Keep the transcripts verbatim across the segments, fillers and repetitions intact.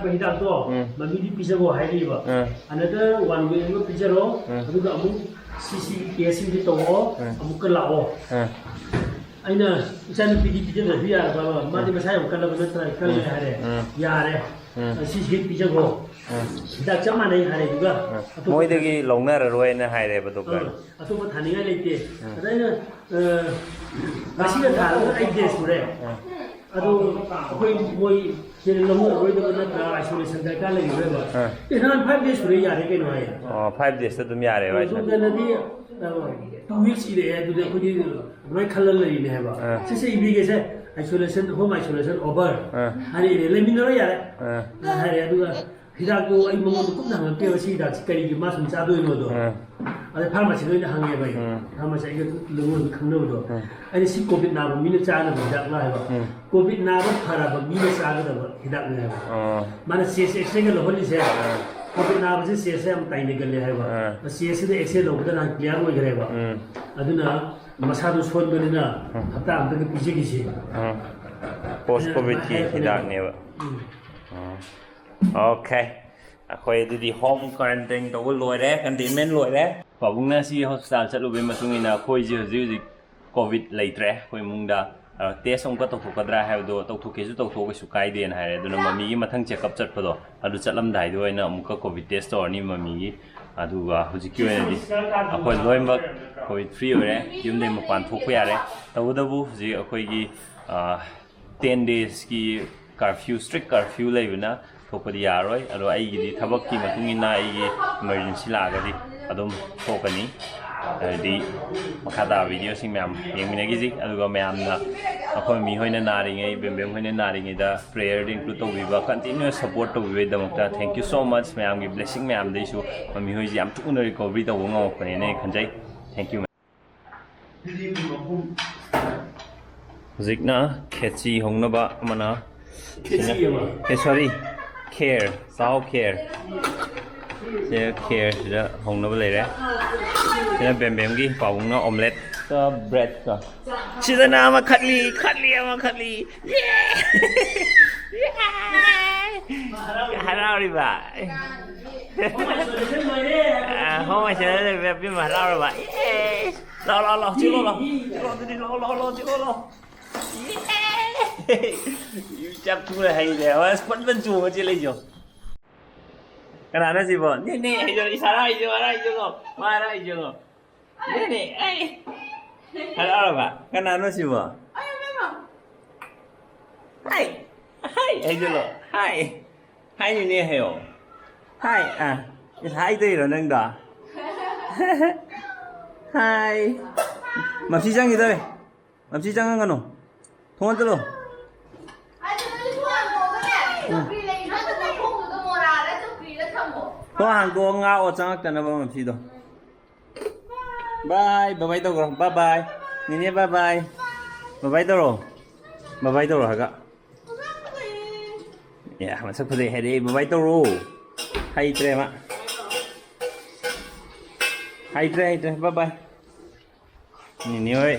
ꯍꯤꯗꯥꯛꯇꯣ ꯎꯝ. ꯃꯃꯤꯗꯤ ꯄꯤꯖꯔꯣ ꯍꯥꯏꯔꯤꯕ꯫ ꯎꯝ. ꯑꯅꯗꯔ one week ꯑꯃ ꯄꯤꯖꯔꯣ꯫ ꯎꯝ. ꯑꯗꯨꯒ ꯑꯃꯨꯛ ꯁꯤ ꯁꯤꯒꯤ ꯇꯦꯁꯁꯤꯡꯁꯦ ꯇꯧꯔꯣ꯫ ꯎꯝ. ꯑꯃꯨꯛꯀ ꯂꯥꯛꯑꯣ꯫ ꯎꯝ. ꯑꯩꯅ ꯏꯆꯥꯅꯨꯄꯤꯗꯤ ꯄꯤꯖꯗ꯭ꯔꯁꯨ ꯌꯥꯔꯕ? ꯃꯥꯗꯤ ꯃꯁꯥ ꯌꯥꯝ ꯀꯜꯂꯕ ꯅꯠꯇ꯭ꯔꯥ? ꯀꯜꯂꯦ ꯎꯝ. ꯍꯥꯏꯔꯦ꯫ ꯎꯝ. ꯌꯥꯔꯦ꯫ ꯎꯝ. ꯁꯤ ꯁꯤ ꯄꯤꯖꯈꯣ꯫ ꯎꯝ. ꯍꯤꯗꯥꯛ ꯆꯞ ꯃꯥꯟꯅꯩ ꯍꯥꯏꯔꯦ꯫ ꯑꯗꯨꯒ ꯎꯝ. ꯑꯇꯣꯞꯄ ꯃꯣꯏꯗꯒꯤ ꯂꯧꯅꯔꯔꯣꯏꯅ ꯍꯥꯏꯔꯦꯕ ꯗꯣꯛꯇꯔꯅ꯫ ꯑꯇꯣꯞꯄ ꯊꯥꯅꯤꯡꯉꯥꯏ ꯂꯩꯇꯦ꯫ ꯎꯝ. ꯑꯗ ꯑꯩꯅ, ꯑ, ꯉꯁꯤꯅ ꯊꯥꯔꯒ ꯑꯩꯠ ꯗꯦꯖ ꯁꯨꯔꯦ꯫ ꯎꯝ. ꯑꯗꯣ ꯑꯩꯈꯣꯏ ꯃꯣꯏ ꯁꯦ ꯂꯧꯅꯔꯔꯣꯏꯗꯕ ꯅꯠꯇ꯭ꯔꯥ? ꯑꯥꯏꯁꯣꯂꯦꯁꯟ ꯗꯔꯀꯥꯔ ꯂꯩꯔꯣꯏꯕ꯫ ꯑꯥ. ꯑꯦ, ꯅꯍꯥꯟ ꯐꯥꯏꯚ ꯗꯦꯖ ꯁꯨꯔꯦ, ꯌꯥꯔꯦ ꯀꯩꯅꯣ ꯍꯥꯏꯌꯦ꯫ ꯑꯣ, ꯐꯥꯏꯚ ꯗꯦꯖꯇ ꯑꯗꯨꯝ ꯌꯥꯔꯦꯕ ꯍꯥꯏꯁꯦ? ꯑꯗꯨꯗꯅꯗꯤ, ꯑ, ꯇꯨ ꯋꯤꯛꯁ ꯏꯔꯛꯑꯦ꯫ ꯑꯗꯨꯗꯤ ꯑꯩꯈꯣꯏꯗꯤ ꯑꯗꯨꯃꯥꯏꯅ ꯈꯜꯂ ꯂꯩꯔꯤꯅꯦ ꯍꯥꯏꯕ꯫ ꯑꯥ. ꯁꯤ ꯁꯤ ꯏꯕꯤꯒꯦꯁꯦ, "Isolation, home isolation over" ꯑꯥ. ꯍꯥꯏꯔꯛꯏꯅꯦ꯫ "ꯂꯩꯃꯤꯟꯅꯔꯣ ꯌꯥꯔꯦ" ꯑꯥ. ꯍꯥꯏꯔꯦ꯫ ꯑꯗꯨꯒ ꯍꯤꯗꯥꯛꯇꯣ ꯑꯩ ꯃꯉꯣꯟꯗ ꯀꯨꯞꯅ ꯍꯪꯉꯛꯇꯦꯕ, ꯁꯤ ꯍꯤꯗꯥꯛꯁꯤ ꯀꯔꯤꯒꯤ ꯃꯥ ꯁꯨꯝ ꯆꯥꯗꯣꯏꯅꯣꯗꯣ꯫ ꯑꯥ. ꯑꯗ ꯐꯥꯔꯃꯥꯁꯤꯗ ꯑꯣꯏꯅ ꯍꯪꯉꯦꯕ ꯑꯩ꯫ ꯎꯝ. ꯐꯥꯔꯃꯥꯁꯤ ꯑꯩꯒ ꯑꯗꯨꯝ ꯂꯣꯟ ꯈꯪꯅꯕꯗꯣ꯫ ꯎꯝ. ꯑꯩꯅ, "ꯁꯤ ꯀꯣꯚꯤꯗ ꯅꯥꯕ ꯃꯤꯅ ꯆꯥꯒꯗꯕ ꯍꯤꯗꯥꯛꯂ?" ꯍꯥꯏꯕ꯫ ꯎꯝ. "ꯀꯣꯚꯤꯗ ꯅꯥꯕ ꯐꯔꯕ ꯃꯤꯅ ꯆꯥꯒꯗꯕ ꯍꯤꯗꯥꯛꯅꯦ" ꯍꯥꯏꯕ꯫ ꯑꯣ. ꯃꯥꯅ ꯆꯦꯁ ꯑꯦꯛꯁꯔꯦꯒ ꯂꯧꯍꯜꯂꯤꯁꯦ꯫ ꯀꯣꯚꯤꯗ ꯅꯥꯕꯁꯦ ꯆꯦꯁꯁꯦ ꯌꯥꯝ ꯇꯥꯏꯅꯒꯜꯂꯦ ꯍꯥꯏꯕ꯫ ꯑꯥ. ꯆꯦꯁꯁꯤꯗ ꯑꯦꯛꯁꯔꯦ ꯂꯧꯕꯗ ꯅꯍꯥꯟ ꯀ꯭ꯂꯤꯌꯥꯔ ꯑꯣꯏꯈ꯭ꯔꯦꯕ꯫ ꯎꯝ. ꯑꯗꯨꯅ ꯃꯁꯥꯗꯣ ꯁꯣꯟꯕꯅꯤꯅ ꯎꯝ. ꯍꯞꯇꯥ ꯑꯃꯇꯒ ꯄꯤꯖꯈꯤꯁꯦ꯫ ꯎꯝ. ꯄꯣꯁ ꯀꯣꯚꯤꯗꯀꯤ ꯍꯤꯗꯥꯛꯅꯦꯕ꯫ ꯎꯝ. ꯑꯣ. ꯑꯣꯀꯦ꯫ ꯑꯩꯈꯣꯏ ꯑꯗꯨꯗꯤ ꯍꯣꯝ ꯀ꯭ꯋꯥꯔꯦꯟꯇꯥꯏꯟ ꯇꯧꯕ ꯂꯣꯏꯔꯦ, ꯀꯟꯇꯦꯟꯃꯦꯟ ꯂꯣꯏꯔꯦ꯫ ꯄꯥꯕꯨꯡꯅ ꯁꯤ ꯍꯣꯁꯄꯤꯇꯥꯜ ꯆꯠꯂꯨꯕꯒꯤ ꯃꯇꯨꯡ ꯏꯟꯅ ꯑꯩꯈꯣꯏꯁꯦ ꯍꯧꯖꯤꯛ ꯍꯧꯖꯤꯛ ꯀꯣꯚꯤꯗ ꯂꯩꯇ꯭ꯔꯦ ꯑꯩꯈꯣꯏ ꯏꯃꯨꯡꯗ꯫ ꯑ, ꯇꯦꯁ ꯑꯃꯨꯛꯀ ꯇꯧꯊꯣꯛꯀꯗ꯭ꯔꯥ ꯍꯥꯏꯕꯗꯣ, ꯇꯧꯊꯣꯛꯀꯦꯁꯨ ꯇꯧꯊꯣꯛꯑꯣ, ꯀꯩꯁꯨ ꯀꯥꯏꯗꯦꯅ ꯍꯥꯏꯔꯦ꯫ ꯑꯗꯨꯅ ꯃꯃꯤꯒꯤ ꯃꯊꯪ ꯆꯦꯛꯑꯞ ꯆꯠꯄꯗꯣ, ꯑꯗꯨ ꯆꯠꯂꯝꯗꯥꯏꯗ ꯑꯣꯏꯅ ꯑꯃꯨꯛꯀ ꯀꯣꯚꯤꯗ ꯇꯦꯁ ꯇꯧꯔꯅꯤ ꯃꯃꯤꯒꯤ꯫ ꯑꯗꯨꯒ ꯍꯧꯖꯤꯛꯀꯤ ꯑꯣꯏꯅꯗꯤ ꯑꯩꯈꯣꯏ ꯂꯣꯏꯅꯃꯛ ꯀꯣꯚꯤꯗ ꯐ꯭ꯔꯤ ꯑꯣꯏꯔꯦ, ꯌꯨꯝꯗꯒꯤ ꯃꯄꯥꯟ ꯊꯣꯛꯄ ꯌꯥꯔꯦ꯫ ꯇꯧꯕꯇꯕꯨ ꯍꯧꯖꯤꯛ ꯑꯩꯈꯣꯏꯒꯤ, ꯑ, ꯇꯦꯟ ꯗꯦꯖꯀꯤ ꯀꯥꯔꯐ꯭ꯌꯨ, ꯁ꯭ꯇ꯭ꯔꯤꯛ ꯀꯥꯔꯐ꯭ꯌꯨ ꯂꯩꯕꯅ ꯊꯣꯛꯄꯗꯤ ꯌꯥꯔꯣꯏ꯫ ꯑꯗꯣ ꯑꯩꯒꯤꯗꯤ ꯊꯕꯛꯀꯤ ꯃꯇꯨꯡ ꯏꯟꯅ ꯑꯩꯒꯤ ꯏꯃꯔꯖꯦꯟꯁꯤ ꯂꯥꯛꯑꯒꯗꯤ ꯑꯗꯨꯝ ꯊꯣꯛꯀꯅꯤ꯫ ꯑꯗꯨꯗꯤ ꯃꯈꯥ ꯇꯥꯕ ꯚꯤꯗꯤꯑꯣꯁꯤꯡ ꯃꯌꯥꯝ ꯌꯦꯡꯃꯤꯟꯅꯈꯤꯁꯤ꯫ ꯑꯗꯨꯒ ꯃꯌꯥꯝꯅ ꯑꯩꯈꯣꯏ ꯃꯃꯤ ꯍꯣꯏꯅ ꯅꯥꯔꯤꯉꯩ, ꯕꯦꯝꯕꯦꯝ ꯍꯣꯏꯅ ꯅꯥꯔꯤꯉꯩꯗ ꯄ꯭ꯔꯦꯌꯔꯗ ꯏꯟꯀ꯭ꯂꯨꯗ ꯇꯧꯕꯤꯕ, ꯀꯟꯇꯤꯅ꯭ꯌꯨꯁ ꯁꯞꯄꯣꯔꯠ ꯇꯧꯕꯤꯕꯒꯤꯗꯃꯛꯇ thank you so much꯫ ꯃꯌꯥꯝꯒꯤ ꯕ꯭ꯂꯦꯁꯤꯡ ꯃꯌꯥꯝꯗꯩꯁꯨ ꯃꯃꯤ ꯍꯣꯏꯁꯤ ꯌꯥꯝ ꯊꯨꯅ ꯔꯤꯀꯣꯚꯔꯤ ꯇꯧꯕ ꯉꯝꯃꯛꯄꯅꯦꯅ ꯑꯩ ꯈꯟꯖꯩ꯫ Thank you꯫ ꯍꯧꯖꯤꯛꯅ ꯈꯦꯆꯤ ꯍꯧꯅꯕ ꯑꯃꯅ, ꯈꯦꯆꯤ ꯑꯃ꯫ ꯑꯦ, ꯁꯣꯔꯤ, ꯈꯦꯔ, ꯆꯥꯎ ꯈꯦꯔ꯫ ꯁꯦ ꯈꯦꯔꯁꯤꯗ ꯍꯧꯅꯕ ꯂꯩꯔꯦ꯫ ꯁꯤꯅ ꯕꯦꯝꯕꯦꯝꯒꯤ, ꯄꯥꯕꯨꯡꯅ ꯑꯣꯝꯂꯦꯠ꯫ ꯕ꯭ꯔꯦꯗꯀ꯫ ꯁꯤꯗꯅ ꯑꯃ ꯈꯠꯂꯤ, ꯈꯠꯂꯤ, ꯑꯃ ꯈꯠꯂꯤ꯫ ꯌꯦ! ꯌꯦ! ꯍꯔꯥꯎꯔꯤꯕ꯫ ꯑ, ꯍꯣꯝ ꯑꯁꯤꯗ ꯂꯩꯕ ꯑꯕꯦꯝꯃ ꯍꯔꯥꯎꯔꯕ꯫ ꯌꯦ! ꯂꯥꯎ, ꯂꯥꯎ, ꯂꯥꯎ, ꯆꯦꯜꯂꯣ, ꯂꯥꯎ꯫ ꯆꯦꯜꯂꯣ, ꯑꯗꯨꯗꯤ ꯂꯥꯎ, ꯂꯥꯎ, ꯂꯥꯎ, ꯆꯦꯜꯂꯣ, ꯂꯥꯎ꯫ ꯌꯦ! ꯌꯨ ꯆꯥꯛ ꯊꯨꯅ ꯍꯩꯔꯦ꯫ ꯑꯁ, ꯐꯟ ꯐꯟ ꯆꯣꯡꯉ ꯆꯦꯜꯂꯛꯏꯁꯦ ꯌꯦꯡꯉꯣ꯫ ꯀꯅꯥꯅꯣ ꯁꯤꯕꯣ? ꯅꯦ, ꯅꯦ, ꯍꯥꯏꯖꯜꯂꯣ, ꯏꯁꯥ ꯍꯥꯏꯖꯜꯂꯣ, ꯍꯥꯏꯖꯜꯂꯣ, ꯃꯥꯅ ꯍꯥꯏꯖꯜꯂꯣ꯫ ꯅꯦ, ꯅꯦ, ꯑꯩ꯫ ꯍꯔꯥꯎꯔꯕ? ꯀꯅꯥꯅꯣ ꯁꯤꯕꯣ? ꯍꯥꯏ, ꯍꯥꯏ, ꯍꯥꯏꯖꯜꯂꯣ, ꯍꯥꯏ꯫ ꯍꯥꯏꯅꯤꯅꯦ ꯍꯥꯏꯌꯣ꯫ ꯍꯥꯏ, ꯑꯥ꯫ ꯏꯁ, ꯍꯥꯏꯗꯣꯏꯔꯣ ꯅꯪꯗꯣ? ꯍꯥꯏ꯫ ꯃꯁꯤ ꯆꯪꯈꯤꯗꯧꯔꯦ꯫ ꯃꯁꯤ ꯆꯪꯍꯟꯒꯅꯨ꯫ ꯊꯣꯡ ꯍꯥꯟꯖꯜꯂꯣ꯫ ꯑꯗꯨ ꯅꯣꯏ ꯊꯣꯡ ꯍꯥꯡꯗꯣꯛꯑꯒꯅꯦ, ꯎꯝ꯫ ꯆꯧꯀ꯭ꯔꯤ ꯂꯩ, ꯅꯠꯇ꯭ꯔꯒ ꯊꯣꯡꯗꯨꯗ ꯃꯣꯔꯥꯔ ꯆꯧꯀ꯭ꯔꯤꯔ ꯊꯝꯃꯣ꯫ ꯊꯣꯡ ꯍꯥꯡꯗꯣꯛꯑ ꯉꯥꯛꯑꯣ, ꯆꯪꯉꯛꯇꯅꯕ ꯃꯁꯤꯗꯣ꯫ ꯕꯥꯏ, ꯕꯥꯏ ꯕꯥꯏ ꯇꯧꯈ꯭ꯔꯣ꯫ ꯕꯥꯏ ꯕꯥꯏ꯫ ꯅꯦꯅꯦ ꯕꯥꯏ ꯕꯥꯏ꯫ ꯕꯥꯏ ꯕꯥꯏ ꯇꯧꯔꯣ꯫ ꯕꯥꯏ ꯕꯥꯏ ꯇꯧꯔꯣ ꯍꯥꯏꯒ꯫ ꯑꯦ, ꯃꯁꯛ ꯐꯖꯩ ꯍꯥꯏꯔꯛꯑꯦ꯫ ꯕꯥꯏ ꯕꯥꯏ ꯇꯧꯔꯣ꯫ ꯍꯩꯇ꯭ꯔꯦ ꯃꯥ꯫ ꯍꯩꯇ꯭ꯔꯦ, ꯍꯩꯇ꯭ꯔꯦ꯫ ꯕꯥꯏ ꯕꯥꯏ꯫ ꯅꯦꯅꯦ ꯍꯣꯏ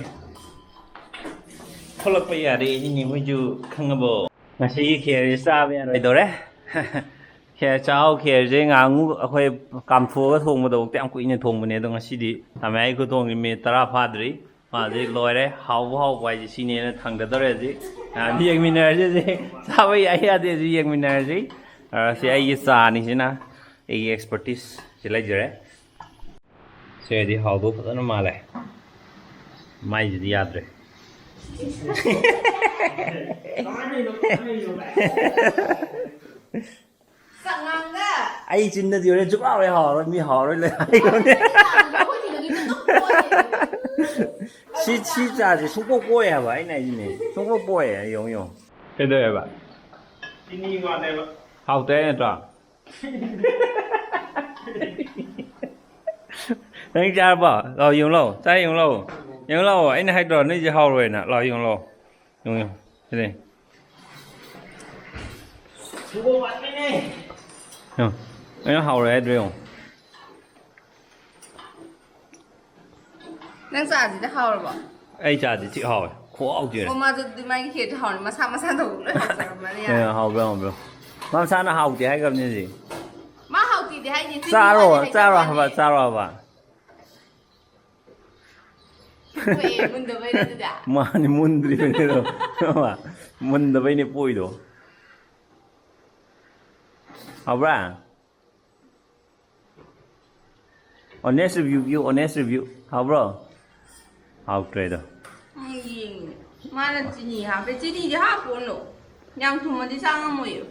ꯊꯣꯛꯂꯛꯄ ꯌꯥꯔꯦ, ꯅꯦꯅꯦ ꯍꯣꯏꯁꯨ ꯈꯪꯉꯕꯣ? ꯉꯁꯤꯒꯤ ꯈꯦꯔꯁꯤ ꯆꯥꯕ ꯌꯥꯔꯣꯏꯗꯧꯔꯦ꯫ ꯈꯦꯔ ꯆꯥꯍꯧ, ꯈꯦꯔꯁꯦ ꯉꯥꯏꯍꯥꯛꯃꯨꯛ ꯑꯩꯈꯣꯏ ꯀꯥꯝꯊꯣꯛꯑꯒ ꯊꯣꯡꯕꯗꯐꯥꯎꯗ ꯌꯥꯝ ꯀꯨꯏꯅ ꯊꯣꯡꯕꯅꯦ, ꯑꯗꯣ ꯉꯁꯤꯗꯤ ꯇꯃꯥꯏ ꯈꯨꯊꯣꯡꯁꯦ ꯃꯤꯅꯤꯠ ꯇꯔꯥ ꯐꯥꯗ꯭ꯔꯤ꯫ ꯃꯥꯁꯦ ꯂꯣꯏꯔꯦ꯫ ꯍꯥꯎꯕ ꯍꯥꯎꯕ ꯍꯥꯏꯁꯦ ꯁꯤꯅꯦꯅ ꯊꯥꯡꯗꯗꯧꯔꯦ ꯍꯧꯖꯤꯛ꯫ ꯉꯥꯏꯍꯥꯛ ꯌꯦꯡꯃꯤꯟꯅꯔꯁꯤ ꯍꯧꯖꯤꯛ꯫ ꯆꯥꯕ ꯌꯥꯏ ꯌꯥꯗꯦꯁꯨ ꯌꯦꯡꯃꯤꯟꯅꯔꯁꯤ꯫ ꯑ, ꯁꯤ ꯑꯩꯒꯤ ꯆꯥꯅꯤ ꯁꯤꯅ꯫ ꯑꯩꯒꯤ ꯑꯦꯛꯁꯄꯔꯇꯤꯁ ꯁꯤ ꯂꯩꯖꯔꯦ꯫ ꯁꯤꯗꯤ ꯍꯥꯎꯗꯧ ꯐꯖꯅ ꯃꯥꯜꯂꯦ꯫ ꯃꯥꯏꯁꯤꯗꯤ ꯌꯥꯗ꯭ꯔꯦ꯫ ꯆꯉꯥꯡꯒ ꯑꯩ ꯆꯤꯟꯗꯗꯤ ꯍꯣꯔꯦꯟ ꯁꯨꯛ ꯍꯥꯎꯔꯦ, ꯍꯥꯎꯔꯣꯏ, ꯃꯤ ꯍꯥꯎꯔꯣꯏ ꯂꯩ ꯍꯥꯏꯈ꯭ꯔꯕꯅꯦ꯫ ꯆꯉꯥꯡꯒ ꯑꯩꯈꯣꯏ ꯆꯤꯟꯗꯗꯤ ꯑꯗꯨꯝ ꯀꯣꯟꯅꯦ꯫ ꯁꯤ, ꯁꯤ ꯆꯥꯁꯦ ꯁꯨꯡꯀꯣꯛ ꯀꯣꯛꯑꯦ ꯍꯥꯏꯕ, ꯑꯩꯅ ꯍꯥꯏꯁꯤꯅꯦ꯫ ꯁꯨꯡꯀꯣꯛ ꯀꯣꯛꯑꯦ, ꯌꯦꯡꯉꯨ, ꯌꯦꯡꯉꯨ꯫ ꯀꯩꯗꯧꯋꯦꯕ? ꯆꯤꯅꯤ ꯋꯥꯠꯂꯦꯕ꯫ ꯍꯥꯎꯇꯦ ꯍꯥꯏ ꯅꯠꯇ꯭ꯔꯣ? ꯅꯪ ꯆꯥꯔꯕꯣ? ꯂꯥꯎ ꯌꯦꯡꯉꯨ ꯂꯥꯎ꯫ ꯆꯥ ꯌꯦꯡꯉꯨ ꯂꯥꯎ꯫ ꯌꯦꯡꯉꯨ ꯂꯥꯎ꯫ ꯑꯩꯅ ꯍꯥꯏꯗ꯭ꯔꯣ ꯅꯣꯏꯁꯦ ꯍꯥꯎꯔꯣꯏꯅ? ꯂꯥꯎ ꯌꯦꯡꯉꯨ ꯂꯥꯎ꯫ ꯌꯦꯡꯉꯨ ꯌꯦꯡꯉꯨ꯫ ꯁꯤꯅꯦ꯫ ꯌꯦꯡꯉꯨ꯫ ꯑꯩꯅ ꯍꯥꯎꯔꯣꯏ ꯍꯥꯏꯗ꯭ꯔꯣ ꯌꯦꯡꯉꯨ꯫ ꯅꯪ ꯆꯥꯁꯤꯗꯤ ꯍꯥꯎꯔꯕꯣ? ꯑꯩ ꯆꯥꯗꯤ ꯊꯤ ꯍꯥꯎꯋꯦ꯫ ꯈꯨꯍꯥꯎꯗꯤ ꯑꯣ, ꯂꯩꯔꯦ꯫ ꯃꯥꯗꯨꯗꯤ ꯃꯥꯒꯤ ꯈꯦꯔꯗꯤ ꯍꯥꯎꯅꯤ꯫ ꯃꯁꯥ ꯃꯁꯥ ꯇꯧꯕ ꯂꯣꯏ ꯍꯥꯎꯖꯔꯝꯃꯅꯤ꯫ ꯑꯦ, ꯍꯥꯎꯕ꯭ꯔꯥ, ꯍꯥꯎꯕ꯭ꯔꯥ? ꯃꯥ ꯃꯁꯥꯅ ꯍꯥꯎꯇꯦ ꯍꯥꯏꯈ꯭ꯔꯕꯅꯤ ꯍꯧꯖꯤꯛ꯫ ꯃꯥ ꯍꯥꯎꯇꯦꯗꯤ ꯍꯥꯏꯗꯤ ꯆꯤꯅꯤ ꯆꯥꯔꯣ, ꯋꯥꯠꯂꯦ ꯆꯥꯔꯣ ꯍꯥꯏꯕ, ꯍꯥꯏꯖꯕ ꯋꯥꯅꯤ꯫ ꯆꯥꯔꯣ ꯍꯥꯏꯕ꯫ ꯊꯣꯛꯑꯦ, ꯃꯨꯟꯗꯕꯩꯅꯦ ꯑꯗꯨꯗꯤ꯫ ꯃꯥꯅꯤ, ꯃꯨꯟꯗ꯭ꯔꯤꯕꯅꯦ ꯑꯗꯣ꯫ ꯃꯨꯟꯗꯕꯩꯅꯦ ꯄꯣꯛꯏꯗꯣ꯫ ꯍꯥꯎꯕ꯭ꯔꯥ? Honest review ꯄꯤꯌꯨ, honest review꯫ ꯍꯥꯎꯕ꯭ꯔꯣ? ꯍꯥꯎꯇ꯭ꯔꯦꯗꯣ꯫ ꯎꯝ, ꯌꯦꯡꯉꯤꯅꯦ꯫ ꯃꯥꯅ ꯆꯤꯅꯤ ꯍꯥꯞꯄꯦ꯫ ꯆꯤꯅꯤꯗꯤ ꯍꯥꯞꯄꯨꯔꯅꯨ꯫ ꯌꯥꯝ ꯊꯨꯝꯃꯗꯤ ꯆꯥ ꯉꯝꯃꯣꯏꯌꯦ꯫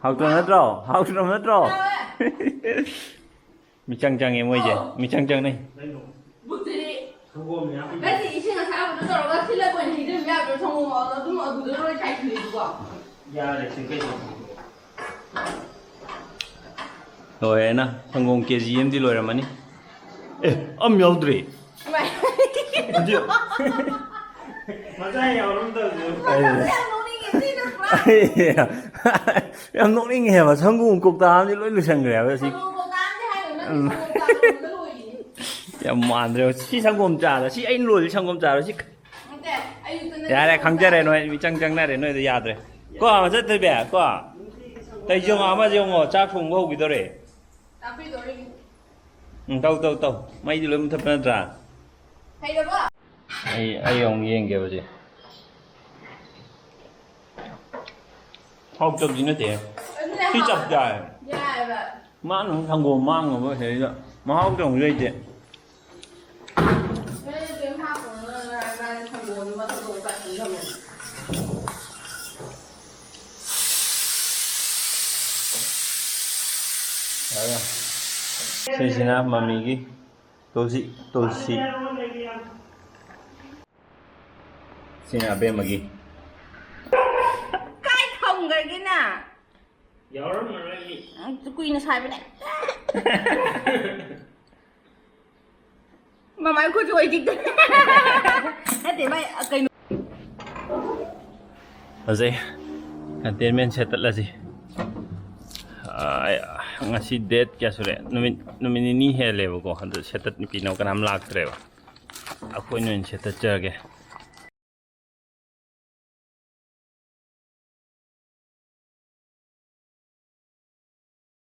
ꯍꯥꯎꯇ꯭ꯔꯣ ꯅꯠꯇ꯭ꯔꯣ? ꯍꯥꯎꯇ꯭ꯔꯣ ꯅꯠꯇ꯭ꯔꯣ? ꯍꯥꯎꯋꯦ꯫ ꯃꯤꯆꯪ ꯆꯪꯉꯦ ꯃꯣꯏꯁꯦ꯫ ꯑꯧ꯫ ꯃꯤꯆꯪ ꯆꯪꯅꯩ꯫ ꯕꯨꯠꯇꯨꯗꯤ ꯁꯪꯒꯣꯝ ꯃꯌꯥꯝ ꯄꯤꯕ꯫ ꯅꯠꯇꯦ, ꯏꯁꯤꯡ ꯑꯁꯥꯕꯗꯣ ꯇꯧꯔꯒ ꯊꯤꯜꯂꯒ ꯑꯣꯏꯅ ꯍꯩꯖꯤꯟꯕ ꯌꯥꯗ꯭ꯔꯣ? ꯁꯪꯒꯣꯝ ꯑꯗꯨꯝ ꯑꯗꯨꯗ ꯂꯣꯏ ꯆꯥꯏꯁꯤꯜꯂꯤꯗꯨꯕꯣ꯫ ꯌꯥꯔꯦ, ꯁꯤ ꯀꯩꯅꯣ? ꯂꯣꯏꯔꯦꯅ꯫ ꯁꯪꯒꯣꯝ ꯀꯦ ꯖꯤ ꯑꯃꯗꯤ ꯂꯣꯏꯔꯝꯃꯅꯤ꯫ ꯑꯦ, ꯑꯝ ꯌꯥꯎꯗ꯭ꯔꯤ꯫ ꯏꯃꯥꯏ꯫ ꯑꯗꯨ ꯃꯆꯥ ꯌꯥꯎꯔꯝꯗꯕꯗꯨ꯫ ꯃꯆꯥꯁꯦ ꯌꯥꯝ ꯅꯣꯛꯅꯤꯡꯉꯦ, ꯁꯤꯅ ꯄꯨꯔꯥ꯫ ꯌꯥꯝ ꯅꯣꯛꯅꯤꯡꯉꯦ ꯍꯥꯏꯕ꯫ ꯁꯪꯒꯣꯝ ꯀꯧꯇꯥ ꯑꯃꯗꯤ ꯂꯣꯏ ꯂꯣꯏꯁꯟꯈ꯭ꯔꯦ ꯍꯥꯏꯕ ꯁꯤ꯫ ꯁꯪꯒꯣꯝ ꯀꯧꯇꯥ ꯑꯃꯗꯤ ꯍꯥꯏꯅꯨ, ꯅꯪ ꯎꯝ꯫ ꯁꯪꯒꯣꯝ ꯆꯥ ꯂꯣꯟꯕꯗ ꯂꯣꯏꯔꯤꯅꯤ꯫ ꯌꯥꯝ ꯃꯥꯟꯗ꯭ꯔꯦ꯫ ꯁꯤ ꯁꯪꯒꯣꯝ ꯆꯥꯗ, ꯁꯤ ꯑꯩꯅ ꯂꯣꯜꯂꯤ ꯁꯪꯒꯣꯝ ꯆꯥꯗ, ꯁꯤ ꯅꯠꯇꯦ, ꯑꯌꯨꯛꯇ ꯅꯠꯇꯦ ꯌꯥꯔꯦ, ꯁꯪꯒꯣꯝ ꯈꯪꯖꯔꯦ ꯆꯥꯗ꯫ ꯅꯣꯏ, ꯃꯤꯆꯪ ꯆꯪꯅꯔꯦ ꯅꯣꯏꯗ, ꯌꯥꯗ꯭ꯔꯦ꯫ ꯀꯣ, ꯆꯠꯇꯣꯏꯕꯤ, ꯀꯣ꯫ ꯇꯩ ꯌꯦꯡꯉꯣ, ꯑꯃꯁꯦ ꯌꯦꯡꯉꯣ, ꯆꯥꯛ ꯊꯣꯡꯕ ꯍꯧꯈꯤꯗꯧꯔꯦ꯫ ꯇꯥꯛꯄꯤꯗꯧꯔꯤꯅꯤ꯫ ꯎꯝ, ꯇꯧ, ꯇꯧ, ꯇꯧ꯫ ꯃꯩꯗꯤ ꯂꯣꯏ ꯃꯨꯊꯠꯄ ꯅꯠꯇ꯭ꯔꯥ? ꯍꯩꯔꯕꯣ? ꯑꯩ, ꯑꯩ ꯑꯃꯨꯛ ꯌꯦꯡꯒꯦꯕ ꯁꯤ꯫ ꯍꯥꯎꯇꯕꯗꯤ ꯅꯠꯇꯦ꯫ ꯑꯗꯨꯅꯦ ꯁꯤ ꯆꯞ ꯍꯥꯎꯋꯦ꯫ ꯆꯥꯏ꯫ ꯌꯥꯏꯑꯕ꯫ ꯃꯥꯅ ꯑꯃꯨꯛ ꯁꯪꯒꯣꯝ ꯃꯥꯡꯉꯕ ꯁꯤꯗꯩꯗ꯫ ꯃꯍꯥꯎ ꯇꯧꯕ ꯂꯩꯇꯦ꯫ ꯅꯣꯏꯅ ꯀꯩꯝ ꯍꯥꯞꯄꯨꯔꯅꯨ, ꯅꯪ ꯁꯪꯒꯣꯝꯗꯣ ꯃꯊꯛꯇ ꯑꯃꯨꯛ ꯀꯥꯈꯠꯂꯝꯃꯣ꯫ ꯁꯤꯁꯤꯅ ꯃꯃꯤꯒꯤ ꯇꯨꯜꯁꯤ, ꯇꯨꯜꯁꯤ꯫ ꯁꯤꯅ ꯑꯕꯦꯝꯃꯒꯤ꯫ ꯀꯥꯏ ꯊꯝꯈ꯭ꯔꯒꯦ ꯅꯪ? ꯌꯥꯎꯔꯝꯃꯔꯣꯏ꯫ ꯎꯝ, ꯀꯨꯏꯅ ꯁꯥꯏꯕꯅꯦ꯫ ꯃꯃꯥꯏ ꯈꯨꯠꯁꯨ ꯑꯣꯏ ꯆꯤꯛꯇ꯫ ꯅꯠꯇꯦ, ꯃꯥꯏ, ꯑ, ꯀꯩꯅꯣ꯫ ꯐꯖꯩ꯫ Containment ꯁꯦꯠꯇꯠꯂꯁꯤ꯫ ꯑꯥ, ꯉꯁꯤ ꯗꯦꯠ ꯀꯌꯥ ꯁꯨꯔꯦ? ꯅꯨꯃꯤꯠ ꯅꯨꯃꯤꯠ ꯅꯤꯅꯤ ꯍꯦꯜꯂꯦꯕꯀꯣ꯫ ꯑꯗꯨ ꯁꯦꯠꯇꯠꯄꯤꯅꯕ ꯀꯅꯥꯝ ꯂꯥꯛꯇ꯭ꯔꯦꯕ꯫ ꯑꯩꯈꯣꯏꯅ ꯑꯣꯏꯅ ꯁꯦꯠꯇꯠꯆꯔꯒꯦ꯫